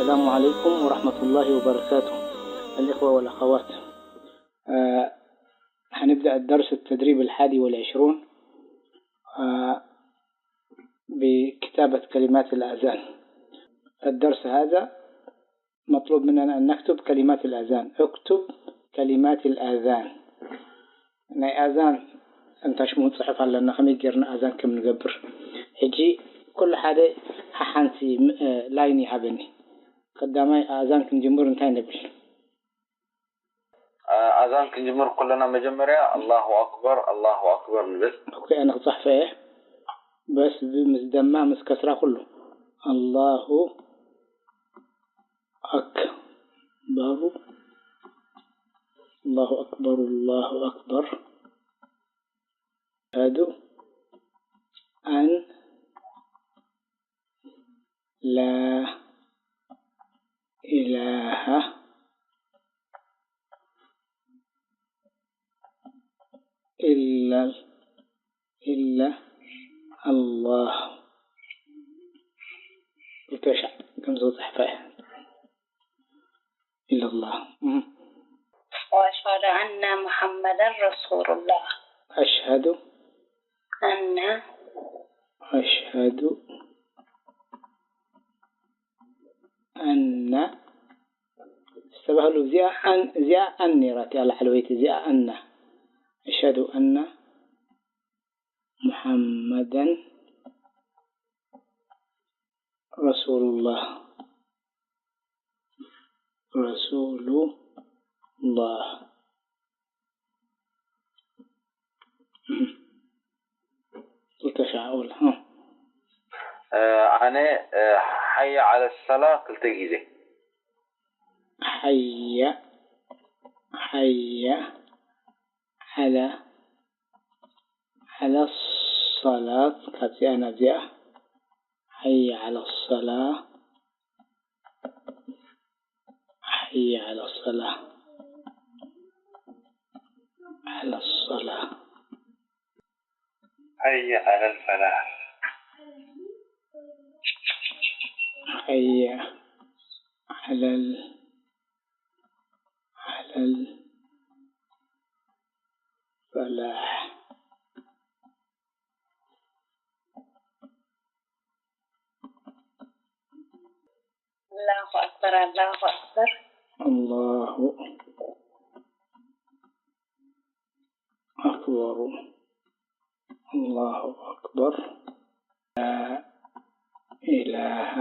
السلام عليكم ورحمة الله وبركاته. الإخوة والأخوات، آه، هنبدأ الدرس التدريب الحادي والعشرون، آه، بكتابة كلمات الأذان. الدرس هذا مطلوب مننا أن نكتب كلمات الأذان. اكتب كلمات الأذان. ናይ ኣዛን እንታሽሙ ጽሑፍ ኣለና፣ ከመይ ጌርና ኣዛን ከም ንገብር። ሕጂ ኩሉ ሓደ ሓሓንቲ ም-፣ እ፣ ላይን ይሃበኒ። ቀዳማይ ኣዛን ክንጅምር እንታይ ንብል? ኣ-፣ ኣዛን ክንጅምር ኩለና መጀመርያ ኣላሁ ኣክበር፣ ኣላሁ ኣክበር ንብል። ኦኬ፣ ኣነ ክጽሕፎ እየ። በስ ብ-፣ ምስ ደማ ምስ ከስራ ኩሉ። ኣላሁ ኣክበሩ፣ ኣላሁ ኣክበሩ፣ ኣላሁ ኣክበር። ኣሽሃዱ ኣን ላ ኢላሃ ኢላ፣ ኢላ ኣላህ። ክልተ ሻዕ ከም ዝወፅሐ ኢላ ኣላህ። እም። وأشهد أن محمدا رسول الله. أشهد أن أشهد أن ዝተባህሉ እዚኣ ኣን-፣ እዚኣ ኣን ነይራ እቲኣ ላዕለወይቲ እዚኣ ኣና። أشهد أن محمدا رسول الله. رسول الله. ክልተ ሻዕ ኣውል፣ እ። እ፣ ኣነ፣ እ፣ ሓየ ዓለ ሰላ ክልተ ግዜ። ሓየ፣ ሓየ ዓለ፣ ዓለ ሰላት፣ ካብዚኣ ናብዚኣ። ሓየ ዓለ ሰላ። حي على الصلاة. على الصلاة. حي على الفلاح. حي على ال-، على الفلاح. الله أكبر، الله أكبر. الله أكبر، الله أكبر. لا إله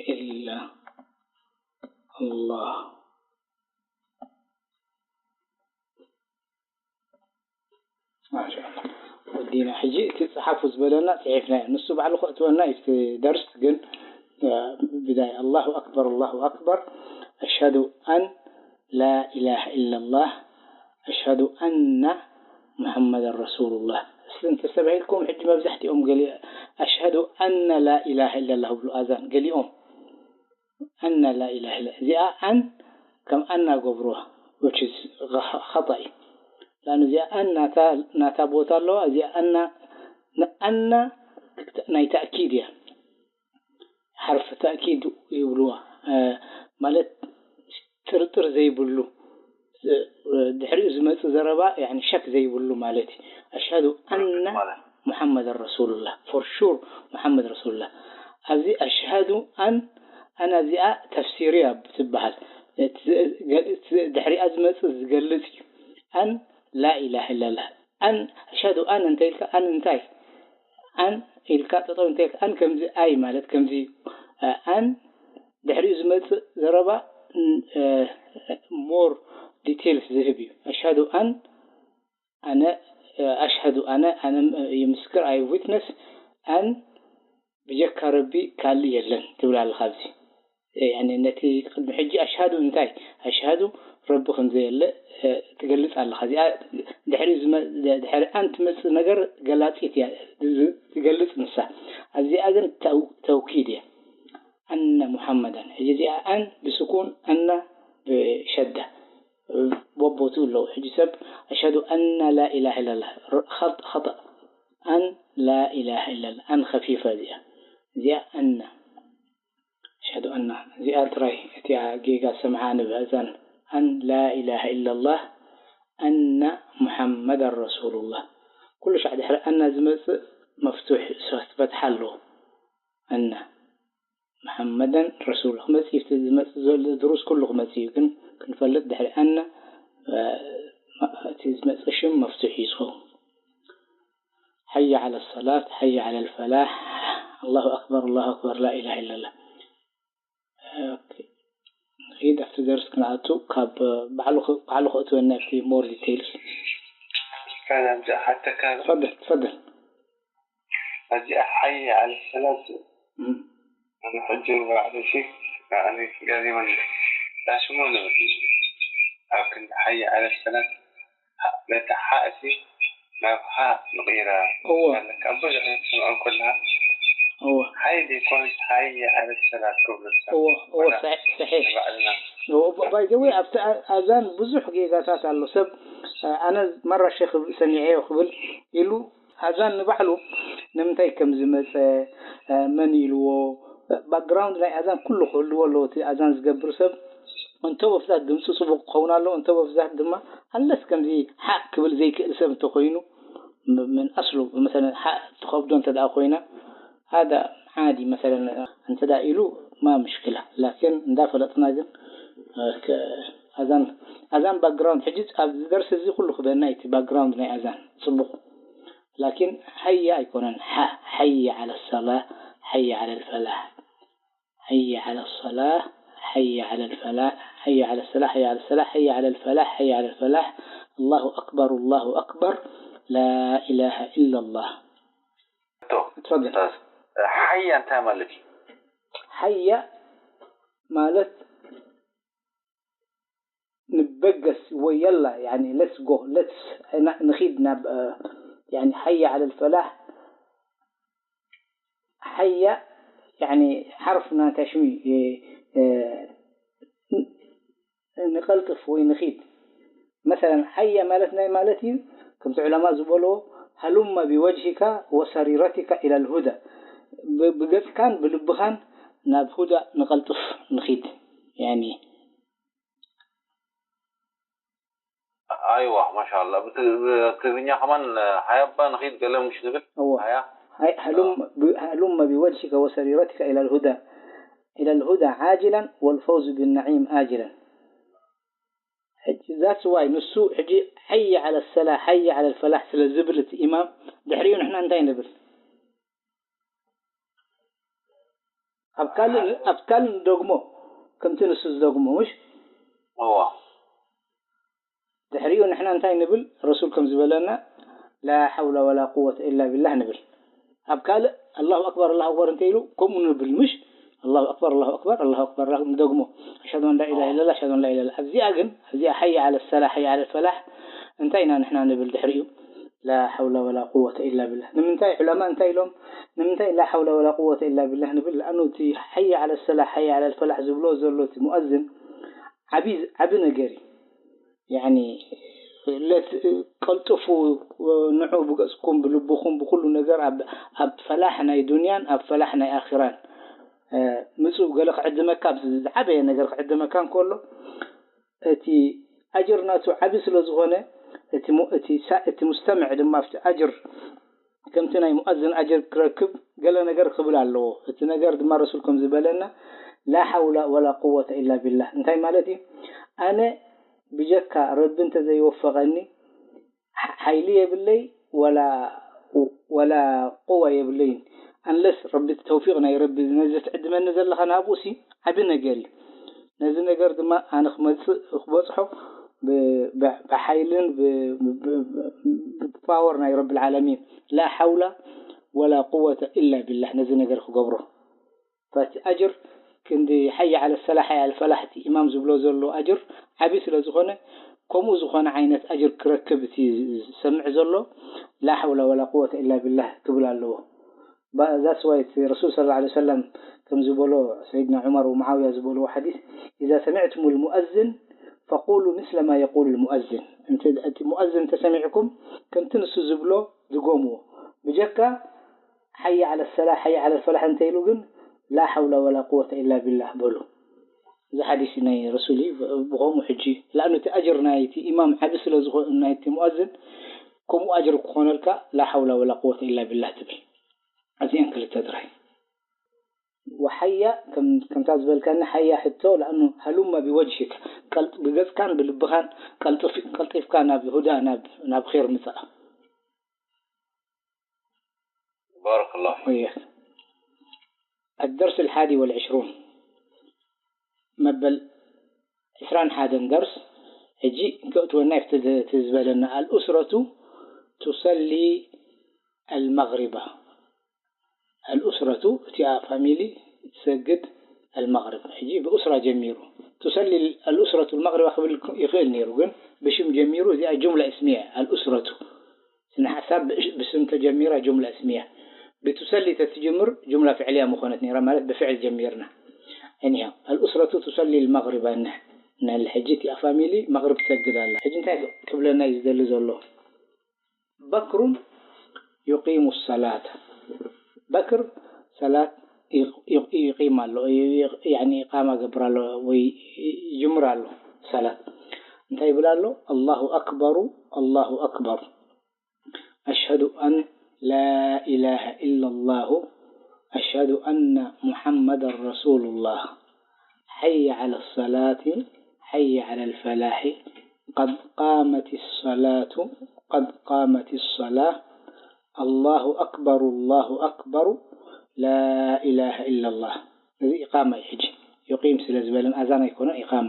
إلا الله. ማሻኣላ። ወዲና ሕጂ እቲ ጸሓፉ ዝበለና ጽሒፍናዮ። ንሱ ባዕሉ ከእትወና እዩ እቲ ደርስ፣ ግን፣ እ፣ ብዳይ ኣላሁ ኣክበር፣ ኣላሁ ኣክበር። أشهد أن لا إله إلا الله. أشهد أن محمدا رسول الله። እስቲ እንተስተባሂልኩም ሕጂ መብዛሕትኦም ገሊ أشهد أن لا إله إلا الله ይብሉ ኣዛን ገሊኦም። ኣና ላ ኢላሃ ኢላ፣ እዚኣ ኣን ከም ኣና ገብሩዋ፣ which is ኸ-፣ ኸጣእ እዩ። ለኣኑ እዚኣ ኣን ናታ፣ ናታ ቦታ ኣለዋ፣ እዚኣ ኣና፣ ንኣና ናይ ተእኪድ እያ። ሓርፊ ተእኪድ ይብልዋ፣ እ፣ ማለት ጥርጥር ዘይብሉ፣ እ፣ ድሕሪኡ ዝመጽእ ዘረባ፣ ያኒ ሸክ ዘይብሉ ማለት እዩ። ኣሽሃዱ ኣና ማለት ሙሓመድ ረሱሉላህ፣ for sure ሙሓመድ ረሱሉላህ። ኣብዚ ኣሽሃዱ ኣን፣ ኣን ኣብዚኣ ተፍሲርያ ትበሃል። እቲ፣ እቲ ድሕሪኣ ዝመጽእ ዝገልጽ እዩ። ኣን ላኢላሃ ኢላላህ። ኣን፣ ኣሽሃዱ ኣን እንተ ኢልካ፣ ኣን እንታይ? ኣን ኢልካ ጠጠው እንተ ኢልካ፣ ኣን ከምዚ ኣይ ማለት ከምዚ፣ እ፣ ኣን ድሕሪኡ ዝመጽእ ዘረባ፣ ን-፣ እ፣ more details ዝህብ እዩ። ኣሽሃዱ ኣን፣ ኣነ፣ እ፣ ኣሽሃዱ ኣነ፣ ኣነ፣ እ፣ ይምስክር፣ I witness፣ ኣን ብጀካ ረቢ ካልእ የለን ትብል ኣለኻ ኣብዚ። እ፣ ያኒ ነቲ ቅድሚ ሕጂ ኣሽሃዱ እንታይ? ኣሽሃዱ ረቢ ከም ዘየለ፣ እ፣ ትገልጽ ኣለኻ። እዚኣ ድሕሪ ዝመ-፣ ድሕሪ ኣን ትመጽእ ነገር ገላጺት እያ ዝ-፣ ትገልጽ ንሳ። ኣብዚኣ ግን ተው-፣ ተውኪድ እያ። ኣነ ሙሓመዳን። ሕጂ እዚኣ ኣን ብስኩን፣ ኣነ ብሸዳ። ቦቦቱ ኣለዉ። ሕጂ ሰብ ኣሽሃዱ ኣነ ላኢላሃ ኢላላህ። ር-፣ ኸጥ-፣ ኸጠእ። ኣን ላኢላሃ ኢላላህ። ኣን ኸፊፋ እዚኣ። እዚኣ ኣነ። ኣሽሀዱ ኣና፣ እዚኣ ጥራይ እቲኣ ጌጋ ሰምዓ ንብኣዛን። ኣን ላኢላሃ ኢላላህ፣ ኣና ሙሓመዳን ረሱሉላህ። ኩሉ ሻዕ ድሕሪ ኣና ዝመጽእ መፍቱሕ፣ ፈትሓ ኣለዎ። ኣና ሙሓመዳን ረሱሉላህ ክመጽእ እዩ። እቲ ዝመጽእ ዘሎ ድሩስ ኩሉ ክመጽእ እዩ። ግን ክንፈልጥ ድሕሪ ኣና፣ እ፣ እቲ ዝመጽእ ሽም መፍቱሕ እዩ ዝኸውን። ሓየ ዓለ ሰላት፣ ሓየ ዓለ ልፈላሕ፣ ኣላሁ ኣክበር፣ ኣላሁ ኣክበር፣ ላኢላሃ ኢላላህ። ኦኬ። ንኺድ ኣብቲ ደርስ ክንኣቱ፣ ካብ ባዕሉ ኽ-፣ ባዕሉ ከእትወና ኣብቲ ሞር ዲቴይልስ። ካን ኣብዛ ሓተካ። ትፈደል፣ ትፈደል። ኣብዚኣ ሓየ ዓለ ሰላት። እም። ኣነ ሕጂ ንባዕሉ ሲ፣ ኣነ ገሪመኒ። ዳሽሞ ንብል። ኣብ ክንዲ ሓየ ዓለ ሰላት፣ ነታ ሓ እሲ ናብ ሃ ንቕይራ እወ። ኣለካ። ኣብ ብዙሕ ክትሰምዖም ከለኻ እወ። ሓይ ዘይኮነስ ሓየ ዓለ ሰላት ክብሉ እወ፣ እወ፣ ዋላ ሰሒ-፣ ሰሒሕ። ንባዕልና። እወ፣ ባ-፣ ባይ ዘ ወይ ኣብቲ ኣ-፣ ኣዛን ብዙሕ ጌጋታት ኣሎ። ሰብ፣ እ፣ ኣነ መራ ሼክ ሰሚዐዮ ክብል ኢሉ ኣዛን ንባዕሉ ንምንታይ ከም ዝመጸ፣ እ፣ መን ኢልዎ፣ ባክግራውንድ ናይ ኣዛን ኩሉ ክህልዎ ኣለዎ። እቲ ኣዛን ዝገብር ሰብ እንተ ወፍዛት ድምፂ ጽቡቕ ክኸውን ኣለዎ፣ እንተ ወፍዛት ድማ ኣለስ ከምዚ ሓእ ክብል ዘይክእል ሰብ እንተኾይኑ፣ ም-፣ ምን ኣስሉ መሰለን ሓእ ትኸብዶ እንተ ደኣ ኮይና፣ ሃዳ ዓዲ መሰለን እንተ ደኣ ኢሉ ማ ምሽክላ። ላኪን እንዳፈለጥና ግን፣ እ፣ ከ-፣ ኣዛን፣ ኣዛን ባክግራውንድ፣ ሕጂ ኣብዚ ደርሲ እዚ ኩሉ ክበና እቲ ባክግራውንድ ናይ ኣዛን ጽቡቕ። ላኪን ሓያ ኣይኮነን። ሓ-፣ ሓየ ዓለ ሰላ፣ ሓየ ዓለ ልፈላሕ። ሓየ ዓለ ሰላ፣ ሓየ ዓለ ልፈላሕ፣ ሓየ ዓለ ሰላ፣ ሓየ ዓለ ሰላ፣ ሓየ ዓለ ልፈላሕ፣ ሓየ ዓለ ልፈላሕ። ኣላሁ ኣክበር፣ ኣላሁ ኣክበር። ላኢላሃ ኢላላህ። ዶ? ትፈደል። ኡስታዝ፣ ሓያ እንታይ ማለት እዩ? ሓያ ማለት ንበገስ ወይ የላ፣ ያኒ፣ let's go፣ let's፣ ና-፣ ንኺድ ናብ፣ እ፣ ያኒ፣ ሓየ ዓለ ልፈላሕ። ሓያ፣ ያኒ፣ ሓርፍ ናታ ሽሙ፣ እ፣ እ፣ ን-፣ ንቐልጥፍ ወይ ንኺድ። መሰለን፣ ሓያ ማለት ናይ ማለት እዩ፣ ከምቲ ዑለማ ዝበልዎ፣ ሃሉመ ቢወጅሂካ ወሰሪረቲካ ኢላ ልሁዳ። ብ-፣ ብገጽካን ብልብኻን ናብ ሁዳ ንቐልጥፍ ንኺድ። ያኒ፣ ኣይዋ፣ ማሻኣላ። ብት-፣ ብትግርኛ ከማን፣ ሓያባ ንኺድ ገለ ምሽ ንብል? እወ። ሓያ? ሃይ-፣ ሃሉም-፣ ብ-፣ ሃሉመ ቢወጅሂከ ወሰሪረቲከ ኢለል ሁዳ፣ ኢለል ሁዳ ዓጅላን ወልፈውዙ ቢነዒም ኣጅላን። ሕጂ፣ that's why ንሱ ሕጂ ሓየ ዓለ ሰላ፣ ሓየ ዓለ ፈላሕ ስለ ዝብል እቲ ኢማም፣ ድሕሪኡ ንሕና እንታይ ንብል? ኣብ ካልእ፣ ኣብ ካልእ ንደግሞ፣ ከምቲ ንሱ ዝደግሞ፣ ምሽ? እዋ። ድሕሪኡ ንሕና እንታይ ንብል? ረሱል ከም ዝበለና፣ ላ ሓውላ ወላ ቁወተ ኢላ ቢላህ ንብል። ኣብ ካልእ፣ ኣላሁ ኣክበር፣ ኣላሁ ኣክበር እንተ ኢሉ፣ ከምኡ ንብል፣ ምሽ? ኣላሁ ኣክበር፣ ኣላሁ ኣክበር፣ ኣላሁ ኣክበር፣ ኣላሁ፣ ንደግሞ። ኣሽሀዱ ኣን ላ ኢላሃ ኢለላህ፣ ኣሽሀዱ ኣን ላ ኢላሃ ኢለላህ። ኣብዚኣ ግን፣ ኣብዚኣ ሓየ ዓለ ሰላሕ፣ ሓየ ዓለ ፈላሕ፣ እንታይ ኢና ንሕና ንብል ድሕሪኡ? ላ ሓውላ ወላ ቁወተ ኢላ ቢላህ። ንምንታይ ዑለማ እንታይ ኢሎም? ንምንታይ ላ ሓውላ ወላ ቁወተ ኢላ ቢላህ ንብል? ለኣኑ እቲ ሓየ ዓለ ሰላሕ፣ ሓየ ዓለ ፈላሕ ዝብሎ ዘሎ እቲ ሙኣዝን ዓቢ፣ ዓቢ ነገር እዩ። ያኒ፣ ለት-፣ ቀልጥፉ፣ ንዑ ብገጽኩም፣ ብልብኹም፣ ብኹሉ ነገር ኣብ፣ ኣብ ፈላሕ ናይ ዱንያን ኣብ ፈላሕ ናይ ኣኺራን፣ እ፣ ምጹ፣ ገለ ክዕድመካ፣ ኣብዚ ዝዓበየ ነገር ክዕድመካ እንከሎ፣ እቲ ኣጅር ናቱ ዓቢ ስለ ዝኾነ፣ እቲ ሙ-፣ እቲ ሳ-፣ እቲ ሙስተምዕ ድማ ኣብቲ ኣጅር፣ ከምቲ ናይ ሙኣዝን ኣጅር ክረክብ ገለ ነገር ክብል ኣለዎ። እቲ ነገር ድማ ረሱል ከም ዝበለና፣ ላ ሓውላ ወላ ቁወተ ኢላ ቢላህ። እንታይ ማለት እዩ? ኣነ ብጀካ ረቢ እንተ ዘይወፈቐኒ፣ ሓ-፣ ሓይሊ የብለይ፣ ወላ፣ ወላ ቁዋ የብለይን። ኣንለስ ረቢ፣ ተውፊቕ ናይ ረቢ፣ ነዚ ትዕድመኒ ዘለኻ ናብኡሲ ዓቢ ነገር እዩ። ነዚ ነገር ድማ ኣነ ክመጽእ፣ ክበጽሖ ብ-፣ ብ-፣ ብሓይልን ብ-፣ ብ-፣ ብ-፣ ብ-፣ ብፓወር ናይ ረብል ዓለሚን። ላ ሓውላ ወላ ቁወተ ኢላ ቢላህ ነዚ ነገር ክገብሮ። ፋቲ ኣጅር ክንዲ ሓየ ዓለ ሰላሕ፣ ሓየ ዓለ ፈላሕ እቲ ኢማም ዝብሎ ዘሎ ኣጅር ዓቢ ስለ ዝኾነ፣ ከምኡ ዝኾነ ዓይነት ኣጅር ክረክብ እቲ ዝሰምዕ ዘሎ ላ ሓውላ ወላ ቁወተ ኢላ ቢላህ ክብል ኣለዎ። ባ-፣ that's why እቲ ረሱል ሰለላሁ ዐለይሂ ወሰለም ከም ዝበሎ ሰይድና ዑመር ወሙዓውያ ዝበልዎ ሓዲስ፣ "ኢዛ ሰሚዕቱሙል ሙአዝን ፈቁሉ ምስለ ማ የቁሉል ሙአዝን።" እንተ፣ እቲ ሙአዝን እንተሰሚዕኩም ከምቲ ንሱ ዝብሎ ድገምዎ። ብጀካ ሓየ ዓለ ሰላሕ፣ ሓየ ዓለ ፈላሕ እንተ ኢሉ ግን لا حول ولا قوة إلا بالله በሉ። እዚ ሓዲስ ናይ ረሱል እዩ። ብ-፣ ብኸምኡ ሕጂ፣ ለኣኑ እቲ ኣጅር ናይቲ ኢማም ዓቢ ስለ ዝኾነ፣ ናይቲ ሙኣዝን፣ ከምኡ ኣጅር ክኾነልካ፣ لا حول ولا قوة إلا بالله ትብል። እዚኣን ክልተ ጥራይ። وحيا ከም-፣ ከምታ ዝበልካኒ ሓያ ሕቶ፣ ለኣኑ هلم بوجهك፣ ቀልጥ-፣ ብገጽካን ብልብኻን ቀልጥፍ-፣ ቀልጢፍካ ናብ ሁዳ፣ ናብ፣ ናብ ኼር ምጻእ። بارك الله فيك. وإياك. الدرس الحادي والعشرون መበል ዕስራን ሓደን ደርስ ሕጂ ከእትወና እዩ እቲ ዝበለና። الأسرة تصلي المغرب. الأسرة እቲኣ ፋሚሊ ትሰግድ المغرب። ሕጂ ብኡስራ ጀሚሩ تصلي الأسرة المغرب ክብል ይኽእል ነይሩ፣ ግን ብሽም ጀሚሩ እዚኣ ጁምላ እስሚያ الأسرة ስነ ሓሳብ ብእሽ-፣ ብስም ተጀሚራ ጁምላ እስሚያ። ብትሰሊ ተትጅምር ጁምላ ፍዕልያ ምኾነት ነይራ፣ ማለት ብፍዕል ጀሚርና። እኒሃ الأسرة تصلي المغرب እነ ነል ሕጂ እቲኣ ፋሚሊ መግሪብ ትሰግድ ኣላ። ሕጂ እንታይ ክብለና እዩ ዝደሊ ዘሎ? بكر يقيم الصلاة. በክር ሰላት ይቕ-፣ ይቕ-፣ ይቂም ኣሎ፣ ይ-፣ ይ-፣ ያኒ ኢቃማ ገብር ኣሎ ወይ ይጅምር ኣሎ ሰላት። እንታይ ይብል ኣሎ? الله أكبر، الله أكبر. أشهد أن لا إله إلا الله. أشهد أن محمدا رسول الله. حي على الصلاة، حي على الفلاح. قد قامت الصلاة، قد قامت الصلاة. الله أكبر، الله أكبر. لا إله إلا الله. እዚ ኢቃማ እዩ። ሕጂ ዩቂም ስለ ዝበለን ኣዛን ኣይኮነን ኢቃማ።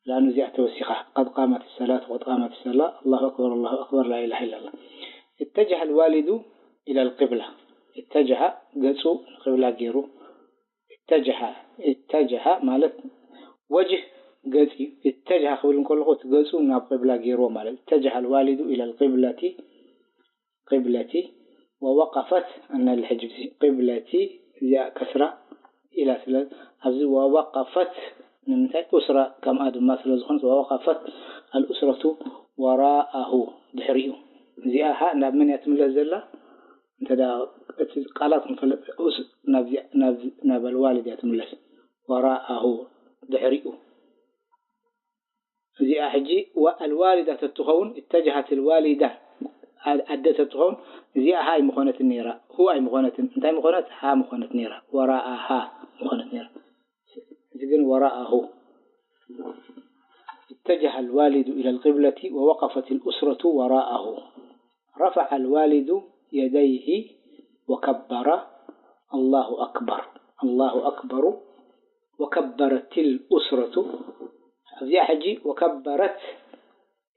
ለኣኑ እዚኣ ተወሲኻ። قد قامت الصلاة، قد قامت الصلاة. الله أكبر، الله أكبر. لا إله إلا الله. اتجه الوالد إلى القبلة. اتجه ገጹ ንቅብላ ገይሩ። اتجه، اتجه ማለት ወጅህ ገጽ እዩ። اتجه ክብል እንከለኹ እቲ ገጹ ናብ ቅብላ ገይርዎ ማለት። اتجه الوالد إلى القبلة، قبلتي، ووقفت ኣነ ሕጂ ቅብለቲ እዚኣ ከስራ ኢላ ስለ ኣብዚ ووقفت ንምንታይ ኡስራ ከምኣ ድማ ስለ ዝኾነት ووقفت الأسرة وراءه ድሕሪኡ። እዚኣ ሃ ናብ መን እያ ትምለስ ዘላ? እንተ ደኣ እቲ ቃላት ክንፈልጥ ኡስ ናብዚ-፣ ናብዚ-፣ ናብ الوالد እያ ትምለስ። وراءه ድሕሪኡ። እዚኣ ሕጂ ዋ-፣ الوالدة ተትኸውን اتجهت الوالدة ኣ-፣ ኣደ ተትኸውን እዚኣ ሃ ኣይምኾነትን ነይራ። ሁ ኣይምኾነትን። እንታይ ምኾነት? ሃ ምኾነት ነይራ። وراءها ምኾነት ነይራ። እዚ ግን وراءه. اتجه الوالد إلى القبلة ووقفت الأسرة وراءه. رفع الوالد يديه وكبر الله أكبر، الله أكبر، وكبرت الأسرة. ኣብዚኣ ሕጂ وكبرت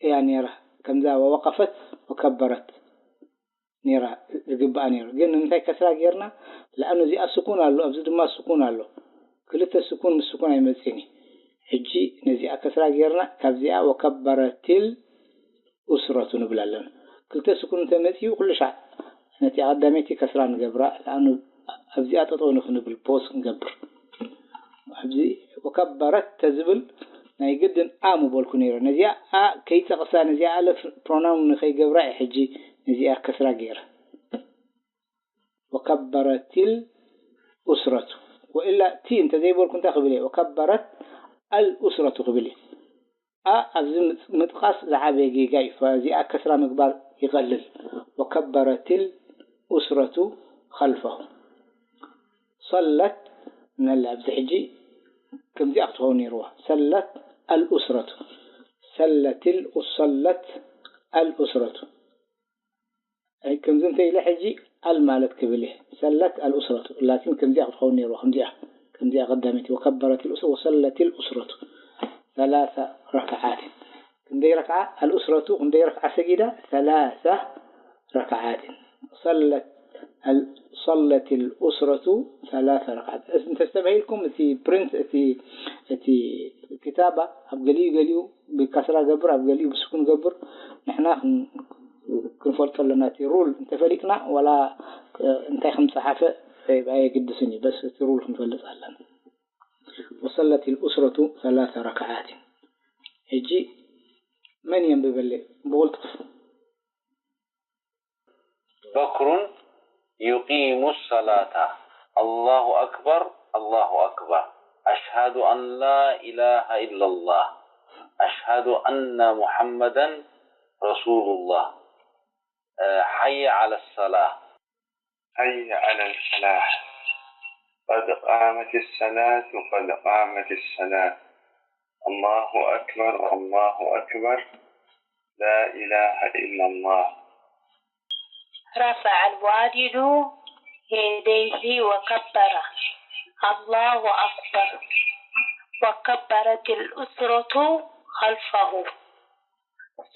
እያ ነይራ፣ ከምዛ ووقفت وكبرت ነይራ ዝግባኣ ነይሩ። ግን ንምንታይ ከስራ ጌርና? ለኣኑ እዚኣ ስኩን ኣሎ፣ ኣብዚ ድማ ስኩን ኣሎ። ክልተ ስኩን ምስ ስኩን ኣይመጽእን እዩ። ሕጂ ነዚኣ ከስራ ጌርና ካብዚኣ وكبرت الأسرة ንብል ኣለና። ክልተ ስኩን እንተመጺኡ ኩሉ ሻዕ ነቲ ቀዳመይቲ ከስራ ንገብራ፣ ለኣኑ ኣብዚኣ ጠጠው ንክንብል ፖዝ ክንገብር። ኣብዚ وكبرت ተዝብል ናይ ግድን ኣ ምበልኩ ነይረ። ነዚኣ ኣ ከይጠቕሳ፣ ነዚኣ ኣለፍ ፕሮናውን ንኸይገብራ እየ ሕጂ ነዚኣ ከስራ ገይረ። وكبرت الأسرة. ወኢላ ቲ እንተዘይበልኩ እንታይ ክብል እየ? وكبرت الأسرة ክብል እየ። ኣ ኣብዚ ምጥ-፣ ምጥቓስ ዝዓበየ ጌጋ እዩ። እዚኣ ከስራ ምግባር ይቐልል። وكبرت الأسرة خلفه. صلت ነላ ኣብዚ ሕጂ ከምዚኣ ክትኸውን ነይርዋ። صلت الأسرة. صلت ال-، صلت الأسرة. ኣይ፣ ከምዚ እንተ ኢለ ሕጂ ኣል ማለት ክብል እየ። صلت الأسرة. ላኪን ከምዚኣ ክትኸውን ነይርዋ። ከምዚኣ፣ ከምዚኣ ቀዳመይቲ። وكبرت الأسرة، وصلت الأسرة ثلاث ركعات. ክንደይ ረክዓ? الأسرة ክንደይ ረክዓ ሰጊዳ? ثلاث ركعات. صلت ال-، صلت الأسرة ثلاث ركعات. እስ-፣ እንተስተብሂልኩም እቲ ፕሪንት፣ እቲ፣ እቲ ክታባ ኣብ ገሊኡ ገሊኡ ብከስራ ገብር፣ ኣብ ገሊኡ ብስኩን ገብር። ንሕና ክን-፣ ክንፈልጦ ኣለና። እቲ ሩል እንተፈሊጥና ዋላ እንታይ ከም ጸሓፈ ኣየግድስን እዩ። በስ እቲ ሩል ክንፈልጥ ኣለና። وصلت الأسرة ثلاث ركعات. ሕጂ መን የንብበለይ ብቕልጡፍ? بكر يقيم الصلاة. الله أكبر، الله أكبر. أشهد أن لا إله إلا الله. أشهد أن محمدا رسول الله. آه، حي على الصلاة. حي على الفلاح. قد قامت الصلاة، قد قامت الصلاة. الله أكبر، الله أكبر. لا إله إلا الله. رفع الوالد يديه وكبر: الله أكبر. وكبرت الأسرة خلفه.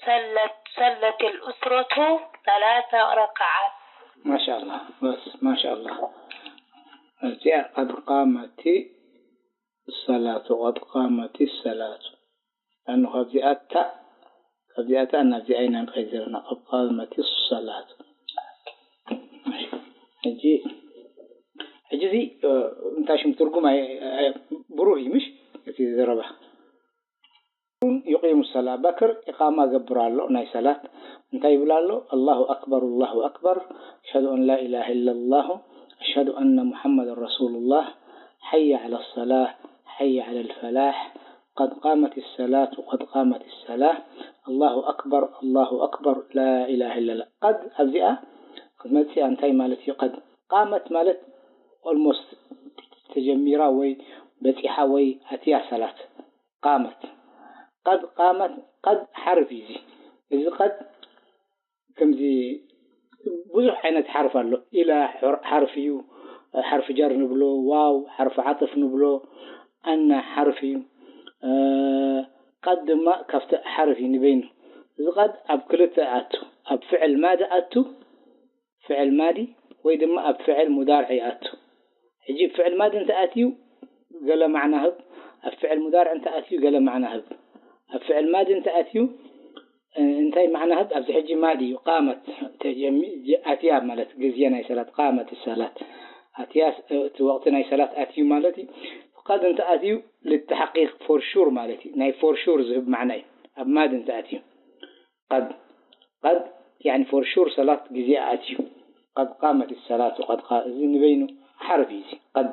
صلت، صلت الأسرة ثلاث ركعات. ማሻኣላ፣ በስ ማሻኣላ። እዚኣ ቀድ ቃመቲ ሰላቱ፣ ቀድ ቃመቲ ሰላቱ። ኣኑ ካብዚኣ ታእ፣ ካብዚኣ ታእ ናብዚኣ ኢና ንኸይድ ዘለና። ቀድ ቃመቲ ሰላቱ። ሕጂ፣ ሕጂ እዚ፣ እ፣ እንታይ ሽም ትርጉም ኣይ-፣ ኣይ-፣ ብሩህ እዩ፣ ምሽ? እቲ ዘረባ። يقيم الصلاة، በክር ኢቃማ ገብር ኣሎ ናይ ሰላት። እንታይ ይብል ኣሎ? الله أكبر، الله أكبر، أشهد أن لا إله إلا الله، أشهد أن محمدا رسول الله، حي على الصلاة، حي على الفلاح، قد قامت الصلاة، قد قامت الصلاة، الله أكبر، الله أكبر، لا إله إلا الله። ቀድ ኣብዚኣ ክትመጽእ እንታይ ማለት እዩ? ቀድ ቃመት ማለት almost ተጀሚራ ወይ በጺሓ ወይ ኣትያ ሰላት። ቃመት። ቀድ ቃመት፣ ቀድ ሓርፍ እዩ እዚ። እዚ ቀድ ከምዚ ብዙሕ ዓይነት ሓርፍ ኣሎ። ኢላ ሓር-፣ ሓርፍ እዩ፣ ሓርፍ ጀር ንብሎ፣ ዋው ሓርፍ ዓጥፍ ንብሎ፣ ኣና ሓርፍ እዩ። እ፣ ቀድ ድማ ካብቲ ሓርፍ እዩ ንበይኑ። እዚ ቀድ ኣብ ክልተ ኣቱ፣ ኣብ ፍዕል ማዲ ኣቱ፣ ፍዕል ማዲ ወይ ድማ ኣብ ፍዕል ሙዳርዕ ይኣቱ። ሕጂ ፍዕል ማዲ እንተ ኣትዩ ገለ ማዕና ህብ፣ ኣብ ፍዕል ሙዳርዕ እንተ ኣትዩ ገለ ማዕና ህብ። ኣብ ፍዕል ማዲ እንተ ኣትዩ፣ እ፣ እንታይ ማዕና ህብ? ኣብዚ ሕጂ ማዲ እዩ። ቃመት ተጀሚ-፣ ጀ-፣ ኣትያ ማለት ግዜ ናይ ሰላት፣ ቃመት ሰላት። ኣትያ ስ-፣ እቲ ወቕቲ ናይ ሰላት ኣትዩ ማለት እዩ። ቀድ እንተ ኣትዩ ልተሓቂቅ for sure ማለት እዩ። ናይ for sure ዝህብ ማዕና እዩ። ኣብ ማዲ እንተ ኣትዩ። ቀድ፣ ቀድ፣ ያኒ for sure ሰላት ግዜ ኣትዩ። ቀድ ቃመት ሰላቱ፣ ቀድ ቃ-፣ እዚ ንበይኑ ሓርፍ እዩ እዚ። ቀድ፣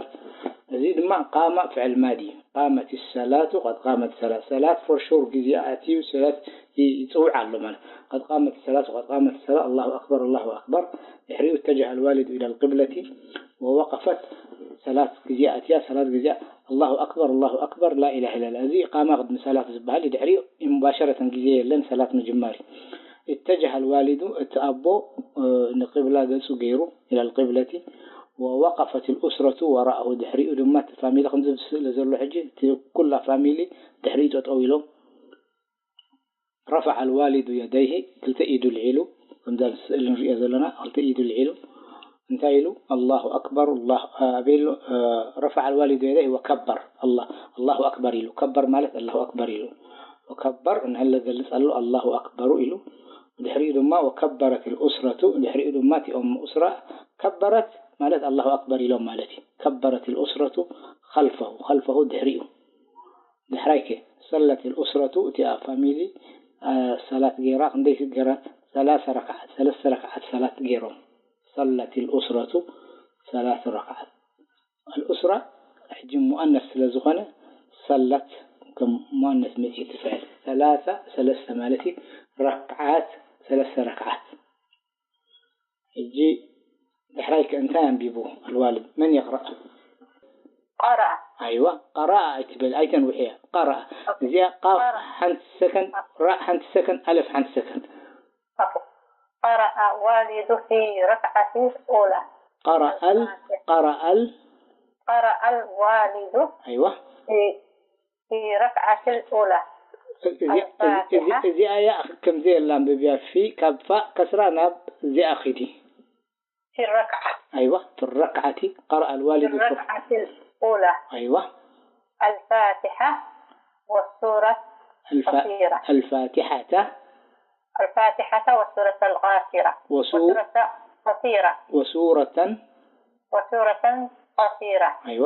እዚ ድማ ቃማ ፍዕል ማዲ እዩ። ቃመት ሰላቱ፣ ቀድ ቃመት ሰላት። ሰላት for sure ግዜ ኣትዩ፣ ሰላት ይ-፣ ይጽውዕ ኣሎ ማለት። ቀድ ቃመት ሰላቱ፣ ቀድ ቃመት ሰላ፣ الله أكبر، الله أكبر። ድሕሪኡ اتجه الوالد إلى القبلة ووقفت ሰላት ግዜ ኣትያ፣ ሰላት ግዜ الله أكبر، الله أكبر، لا إله إلا الله። እዚ ኢቃማ ቅድሚ ሰላት ዝበሃል እዩ። ድሕሪኡ مباشرة ግዜ የለን ሰላት ምጅማር እዩ። اتجه الوالد፣ እቲ ኣቦ፣ እ፣ ንቅብላ ገጹ ገይሩ، إلى القبلة، ووقفت الأسرة وراءه، ድሕሪኡ ድማ እቲ ፋሚሊ ከምዚ ኣብ ስእሊ ዘሎ ሕጂ እቲ ኩላ ፋሚሊ ድሕሪኡ ጠጠው ኢሎም። رفع الوالد يديه، ክልተ ኢዱ ኣልዒሉ፣ ከምዛ ኣብ ስእሊ ንሪኦ ዘለና፣ ክልተ ኢዱ ኣልዒሉ፣ እንታይ ኢሉ? الله أكبر، الله፣ እ፣ ኣበይ ኣሎ? እ፣ رفع الوالد يديه وكبر، الله، الله أكبر ኢሉ። ከበር ማለት الله أكبر ኢሉ። وكبر እንሀለ ገልጽ ኣሎ፣ الله أكبر ኢሉ። ድሕሪኡ ድማ وكبرت الأسرة፣ ድሕሪኡ ድማ እቲኦም ኡስራ ከበረት ማለት الله أكبر ኢሎም ማለት እዩ። كبرت الأسرة خلفه، خلفه ድሕሪኡ። ድሕራይ ከ صلت الأسرة፣ እቲኣ ፋሚሊ፣ እ፣ ሰላት ገይራ፣ ክንደይ ገይራ? ثلاث ركعات፣ ሰለስተ ረክዓት ሰላት ገይሮም። صلت الأسرة ثلاث ركعات። الأسرة ሕጂ ሙአነስ ስለ ዝኾነ ሰለት ከም ሙአነስ መጺኡ እቲ ፍዕል። ሰላሳ ሰለስተ ማለት እዩ። ረክዓት ሰለስተ ረክዓት። ሕጂ ድሕራይ ከ እንታይ ኣንቢቡ الوالد؟ من يقرأ؟ قرأ. ኣይዋ፣ ቀረኣ ኣይትበል፣ ኣይተንውሕያ። ቀረኣ። እዚኣ ቃፍ ቀረኣ። ሓንቲ ሰከንድ፣ ራእ ሓንቲ ሰከንድ፣ ኣለፍ ሓንቲ ሰከንድ። قرأ الوالد في ركعة الأولى. قرأ ال-، الفاتحة. قرأ ال-، قرأ الوالد ኣይዋ። في، في ركعة الأولى እዚኣ፣ እዚ-፣ እዚ-፣ الفاتحة. እዚኣ እያ ከምዚ የላ ኣንብብያ። ፊ ካብ ፋእ ከስራ ናብ እዚኣ ኺዲ። في الركعة. ኣይዋ፣ في الركعة قرأ في الوالد في الر-، الركعة الأولى. ኣይዋ። الفاتحة والسورة الف-، القصيرة. الفاتحة. الفاتحة والسورة القصيرة. وسو-، وسورة قصيرة. وسورة. وسورة قصيرة. ኣይዋ።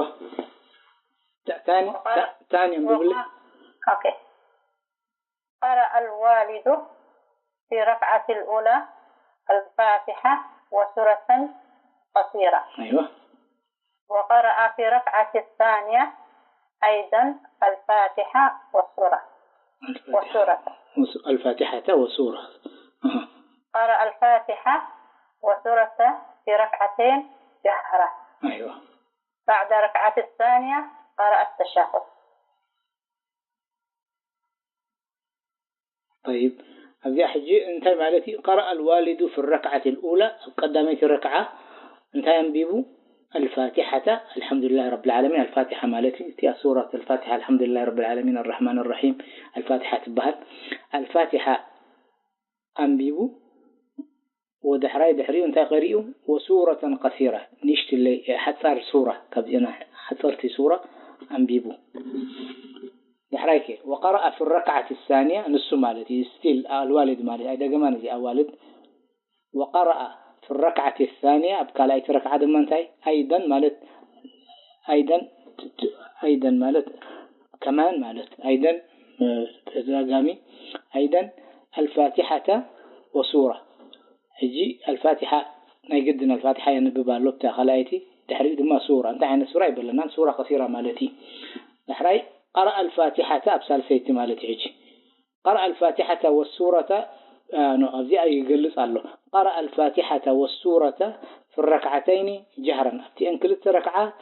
ታ-، ታኒ-، وقرأ-، ታ-، ታኒ ኣንብብሊ። أوكي. قرأ الوالد في ركعة الأولى الفاتحة وسورة قصيرة. ኣይዋ። وقرأ في ركعة الثانية أيضا الفاتحة والسورة. الفاتحة. وسورة. وس- الفاتحة وسورة. أها. قرأ الفاتحة وسورة في ركعتين جهرة. أيوة. بعد ركعة الثانية قرأ التشهد. طيب. أبدي حجي أنت مالتي قرأ الوالد في الركعة الأولى، قدمت الركعة، أنت ينبيبو الفاتحة، الحمد لله رب العالمين. الفاتحة مالتي تي سورة الفاتحة، الحمد لله رب العالمين الرحمن الرحيم، الفاتحة تبهت. الفاتحة أنبيبو ودحراي دحريو أنت قريو وسورة قصيرة، نشت اللي حصر سورة كبزينا حصرت سورة أنبيبو. دحرايك وقرأ في الركعة الثانية نص مالتي ستيل الوالد مالتي أي دقمان زي أوالد. وقرأ في الركعة الثانية أبقى لأيت ركعة دمان تاي أيضا مالت أيضا أيضا مالت كمان مالت أيضا تزاقامي أيضا الفاتحة وسورة. ሕጂ الفاتحة ናይ ግድን الفاتحة የንብብ ኣሎ ብታ ካልኣይቲ ድሕሪኡ ድማ سورة እንታይ ዓይነት سورة ይበለና سورة قصيرة ማለት እዩ። ድሕራይ قرأ الفاتحة ኣብ ሳልሰይቲ ማለት እዩ። ሕጂ قرأ الفاتحة والسورة ኖ ኣብዚኣ ይገልጽ ኣሎ قرأ الفاتحة والسورة في الركعتين جهرا ኣብቲአን ክልተ ረክዓት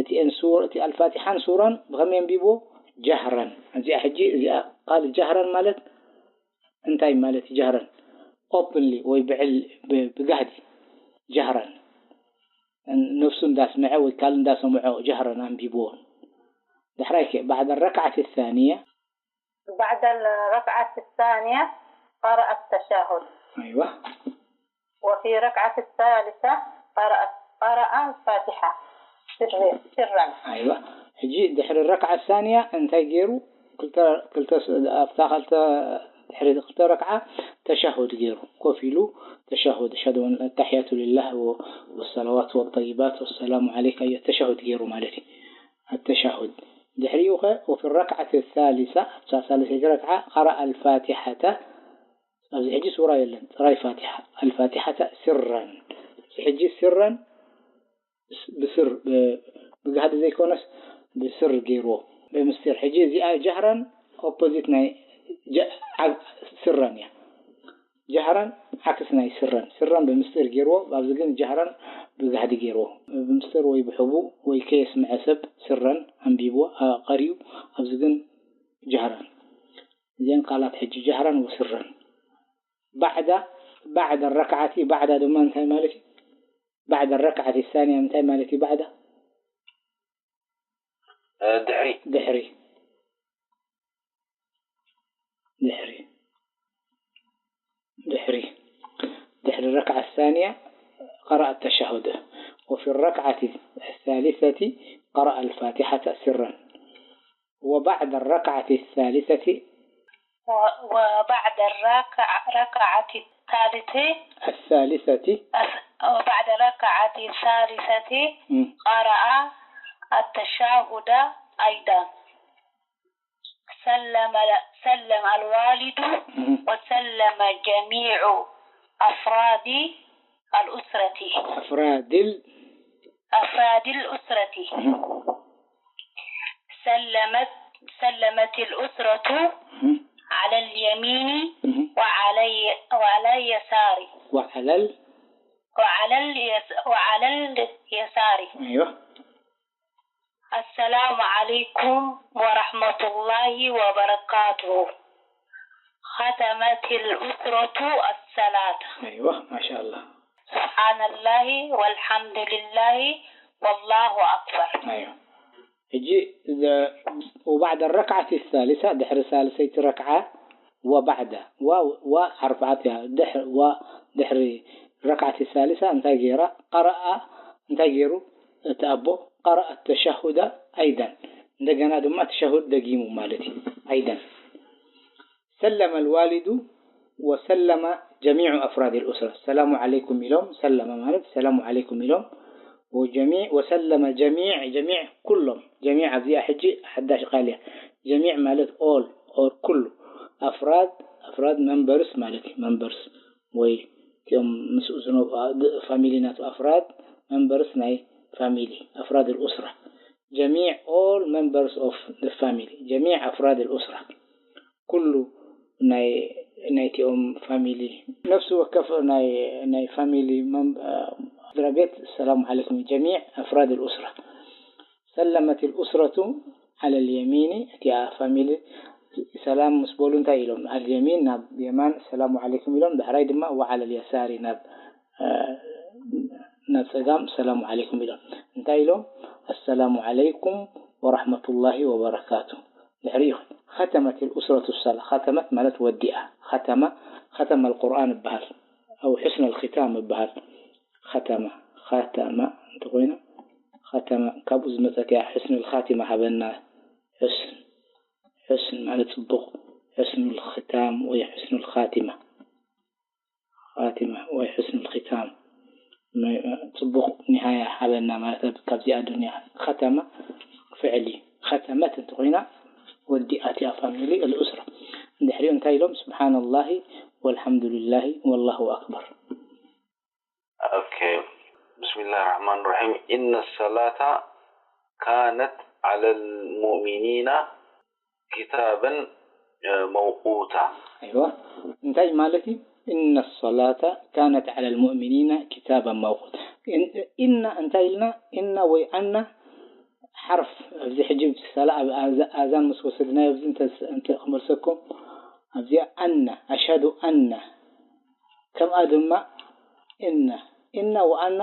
እቲአን ሱር እቲ الفاتحة ን سورة ን ብኸመይ ኣንቢብዎ جهرا እዚኣ ሕጂ እዚኣ قال جهرا ማለት እንታይ ማለት جهرا openly ወይ ብዕል ብጋህዲ جهرا ነፍሱ እንዳስምዐ ወይ ካልእ እንዳሰምዖ جهرا ኣንቢብዎ ድሕራይ بعد الركعة الثانية بعد الركعة الثانية قرأ التشهد أيوة وفي ركعة الثالثة قرأ قرأ الفاتحة سرا سرا أيوة ሕጂ ድሕሪ الركعة الثانية እንታይ ገይሩ ክልተ ክልተ ኣብታ ክልተ ድሕሪ ክልተ ረክዓ ተሻሁድ ገይሩ ኮፍ ኢሉ ተሻሁድ أشهد أن التحيات لله والصلوات والطيبات والسلام عليك أيها ተሻሁድ ገይሩ ማለት እዩ التشهد ድሕሪኡ ኸ وفي الركعة الثالثة ኣብታ ሳልሰይቲ ረክዓ قرأ الفاتحة ኣብዚ ሕጂ سورة የለን ጥራይ فاتحة الفاتحة سرا እዚ ሕጂ سرا ብስር ብጋህዲ ዘይኮነስ ብስር ገይርዎ ብምስጢር ሕጂ እዚኣ جهرا opposite ናይ سرا እያ جهرا ዓክስ ናይ سرا سرا ብምስጢር ገይርዎ ኣብዚ ግን جهرا ብጋህዲ ገይርዎ ብምስጢር ወይ ብሕቡእ ወይ ከየስምዐ ሰብ سرا ኣንቢብዎ ቀሪኡ ኣብዚ ግን جهرا እዚአን ቃላት ሕጂ جهرا وسرا بعد بعد الركعة بعد ድማ እንታይ ማለት እዩ بعد الركعة الثانية እንታይ ማለት እዩ بعد ድሕሪ ድሕሪ ድሕሪ ድሕሪ ድሕሪ الركعة الثانية قرأ التشهد وفي الركعة الثالثة قرأ الفاتحة سرا وبعد الركعة الثالثة وبعد الركعة الثالثة الثالثة وبعد الركعة الثالثة قرأ التشهد أيضا سلم سلم الوالد وسلم جميع أفراد الأسرة أفراد ال... أفراد الأسرة سلمت سلمت الأسرة على اليمين وعلى وعلى اليسار وعلى ال... وعلى اليس وعلى اليسار أيوه السلام عليكم ورحمة الله وبركاته ختمت الأسرة الصلاة أيوه ما شاء الله سبحان الله والحمد لله والله أكبر أيوه ሕጂ وبعد الركعة الثالثة ድሕሪ ሳልሰይቲ ረክዓ وبعد و و حرف عطف ድሕሪ و ድሕሪ ركعة الثالثة እንታይ ገይራ قرأ እንታይ ገይሩ እቲ ኣቦ قرأ التشهد أيضا እንደገና ድማ ተሸሁድ ደጊሙ ማለት እዩ أيضا سلم الوالد وسلم جميع أفراد الأسرة السلام عليكم ኢሎም سلم ማለት السلام عليكم ኢሎም وجميع وسلم جميع جميع ኩሎም جميع ኣብዚኣ ሕጂ ሓዳሽ ቃል እያ جميع ማለት all or ኩሉ أفراد أفراد members ማለት እዩ members ወይ እቲኦም ምስኡ ዝነብሩ family ናቱ أفراد members ናይ family، أفراد الأسرة، جميع، all members of the family، جميع أفراد الأسرة، ኩሉ ናይ ናይቲኦም family، ነፍሲ ወከፍ ናይ ናይ family ስድራ ቤት ሰላሙ ዓለይኩም جميع أفراد الأسرة። سلمت الأسرة على اليمين، እቲኣ family ሰላም ምስ በሉ እንታይ ኢሎም? اليمين ናብ የማን ሰላሙ ዓለይኩም ኢሎም፣ ዳሕራይ ድማ وعلى اليسار ናብ ናብ ጸጋም ሰላሙ ዓለይኩም ኢሎም። እንታይ ኢሎም? السلام عليكم ورحمة الله وبركاته። ድሕሪኡ ختمت الأسرة الصلاة። ختمت ማለት ወዲኣ። ختم، ختم القرآن ይበሃል። أو حسن الختام ይበሃል። ختم، ختم እንተኾይና ختم ካብኡ ዝመጸት እያ። حسن الخاتمة ሃበና። حسن حسن ማለት ጽቡቕ። حسن الختام ወይ حسن الخاتمة። خاتمة ወይ حسن الختام ጽቡቕ ኒሃያ ሓበና ማለት ካብዚኣ ዱንያ። ختم ፍዕሊ ختمت እንተኾይና ወዲኣት እያ family الأسرة። እንድሕሪኡ እንታይ ኢሎም? سبحان الله والحمد لله والله أكبر. ኦኬ። بسم الله الرحمن الرحيم. إن الصلاة كانت على المؤمنين كتابا موقوتا. ኣይዋ እንታይ ማለት እዩ? إن الصلاة كانت على المؤمنين كتابا موقوتا። إن እንታይ ኢልና? إن ወይ أن ሓርፍ ኣብዚ ሕጂ ሰላ ኣብ ኣዛን ምስ ወሰድናዮ ኣብዚ እንተ ክመልሰኩም ኣብዚኣ أن أشهد أن ከምኣ ድማ إن إن وأن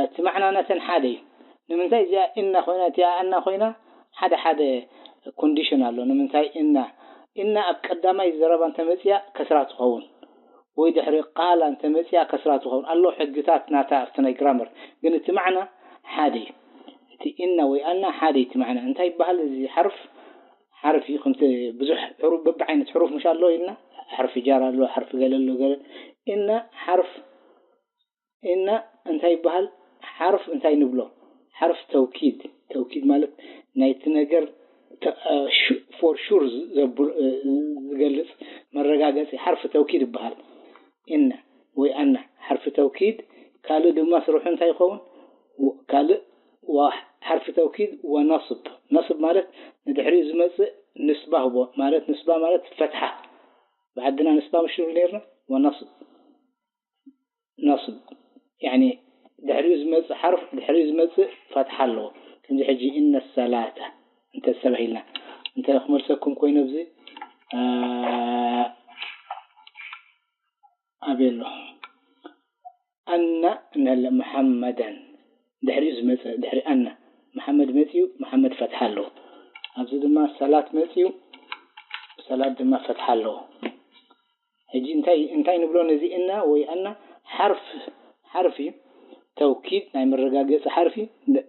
እቲ ማዕና ናተን ሓደ እዩ። ንምንታይ እዚኣ إن ኮይና እቲኣ أن ኮይና ሓደ ሓደ condition ኣሎ። ንምንታይ إن إن ኣብ ቀዳማይ ዘረባ እንተመፅያ ከስራ ትኸውን ወይ ድሕሪ ቃላ እንተመፅያ ከስራ ትኸውን ኣሎ ሕግታት ናታ ኣብቲ ናይ grammar ግን እቲ ማዕና ሓደ እዩ። እቲ إن ወይ أن ሓደ እዩ እቲ ማዕና። እንታይ ይበሃል እዚ ሓርፍ ሓርፍ እዩ ከምቲ ብዙሕ ሕሩፍ በብዓይነት ሕሩፍ ምሽ ኣሎ ኢልና ሓርፊ ጃር ኣሎ ሓርፊ ገለ ኣሎ ገለ إن ሓርፍ إن እንታይ ይበሃል ሓርፍ እንታይ ንብሎ ሓርፍ ተውኪድ ተውኪድ ማለት ናይቲ ነገር for sure ዝገልፅ መረጋገፂ ሓርፍ ተውኪድ ይበሃል إن ወይ أن ሓርፍ ተውኪድ ካልእ ድማ ስርሑ እንታይ ይኸውን ካልእ ሓርፊ ተውኪድ ونصب نصب ማለት ንድሕሪኡ ዝመፅእ ንስባ ህቦ ማለት ንስባ ማለት ፈትሓ ብዓድና ንስባ ምሽ ንብል ነርና ونصب نصب يعني ድሕሪኡ ዝመፅእ ሓርፍ ድሕሪኡ ዝመፅእ ፈትሓ ኣለዎ ከምዚ ሕጂ إن الصلاة እንተተባሂልና እንተ ክመልሰኩም ኮይኑ ኣብዚ ኣበይ ኣሎ أن እንሀለ محمدا ድሕሪኡ ዝመፀ ድሕሪ أن መሓመድ መፅኡ መሓመድ ፈትሓ ኣለዎ ኣብዚ ድማ ሰላት መፅኡ ሰላት ድማ ፈትሓ ኣለዎ ሕጂ እንታይ እንታይ ንብሎ ነዚ إن ወይ أن ሓርፍ ሓርፍ እዩ ተውኪድ ናይ መረጋገፂ ሓርፊ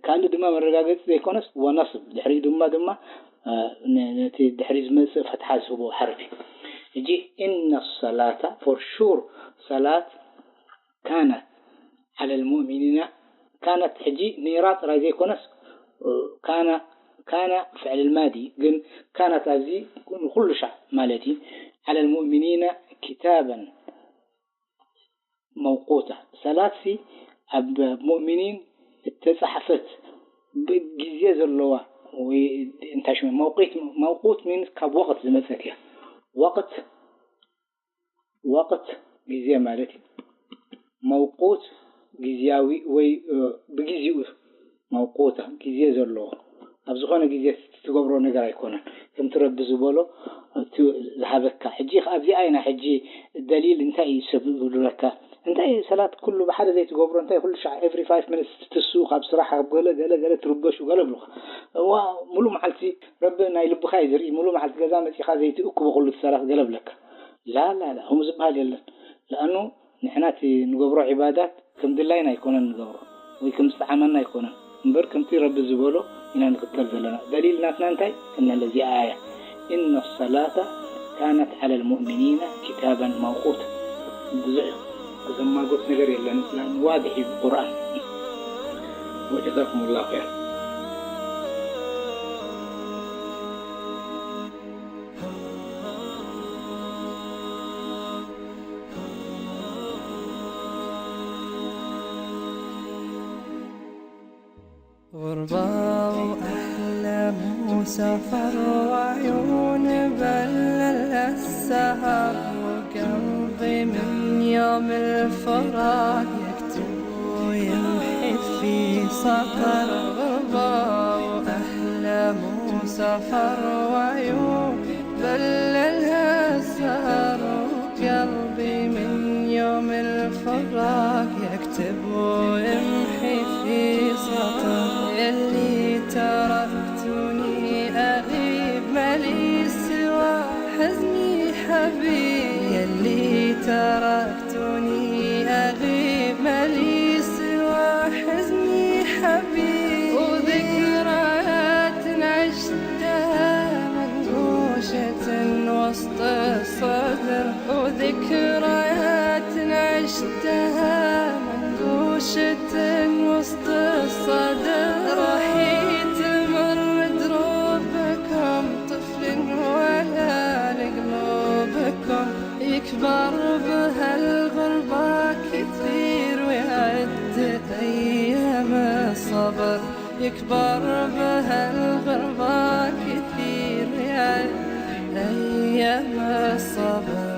ካልእ ድማ መረጋገፂ ዘይኮነስ ونصب ድሕሪኡ ድማ ድማ ነቲ ድሕሪ ዝመፅእ ፈትሓ ዝህቦ ሓርፊ ሕጂ إن الصلاة for sure ሰላት كانت على المؤمنين كانت ሕጂ ኔራ ጥራይ ዘይኮነስ كان كان فعل الماضي ግን كانت ኣብዚ ንኩሉ ሻዕ ማለት እዩ على المؤمنين كتابا موقوتا ሰላት ሲ ኣብ مؤمنين እተፃሕፈት ግዜ ዘለዋ ወይ እንታይ ሽሙ መውቂት መውቁት means ካብ ወቅት ዝመፀት እያ ወቅት ወቅት ግዜ ማለት እዩ መውቁት ግዜያዊ ወይ ብግዜኡ መውቁታ ግዜ ዘለዎ ኣብ ዝኾነ ግዜ ትገብሮ ነገር ኣይኮነን ከምቲ ረቢ ዝበሎ ዝሃበካ ሕጂ ኣብዚኣ ኢና ሕጂ ደሊል እንታይ እዩ ሰብ ዝብለካ እንታይ ሰላት ኩሉ ብሓደ ዘይትገብሮ እንታይ ኩሉ ሻዕ every five minutes ትትስኡ ካብ ስራሕ ኣብ ገለ ገለ ገለ ትርበሹ ገለ ብሉካ እዋ ሙሉ መዓልቲ ረቢ ናይ ልብኻ እዩ ዝርኢ ሙሉ መዓልቲ ገዛ መፂኻ ዘይትእክቦ ኩሉ ሰላት ገለ ብለካ ላ ላ ላ ከምኡ ዝበሃል የለን ለኣኑ ንሕና እቲ ንገብሮ ዒባዳት ከም ድላይና ኣይኮነን ንገብሮ ወይ ከም ዝጠዓመና ኣይኮነን እምበር ከምቲ ረቢ ዝበሎ ኢና ንኽተል ዘለና ደሊል ናትና እንታይ እነለ እዚኣ ኣያ إن الصلاة كانت على المؤمنين كتابا موقوتا ብዙሕ ዘማጎት ነገር የለን ዋድሕ እዩ ቁርኣን وجزاكم الله خير واو، أحلى مسافر وعيون بلل السهر، وقلبي من يوم الفراق يكتب ويمحي في سطر. واو، أحلى مسافر وعيون بلل السهر، وقلبي من يوم الفراق يكتب ويمحي في سطر. يلي تركتني أغيب، ما لي سوى حزني حبيب. يلي تركتني أغيب، ما لي سوى حزني حبيب. وذكريات عشتها منقوشة وسط الصدر، وذكريات عشتها منقوشة وسط الصدر. راح يتمر دروبكم طفل ولا لقلوبكم، يكبر بهالغربة كثير ويعد أيام الصبر. يكبر بهالغربة كثير ويعد أيام الصبر.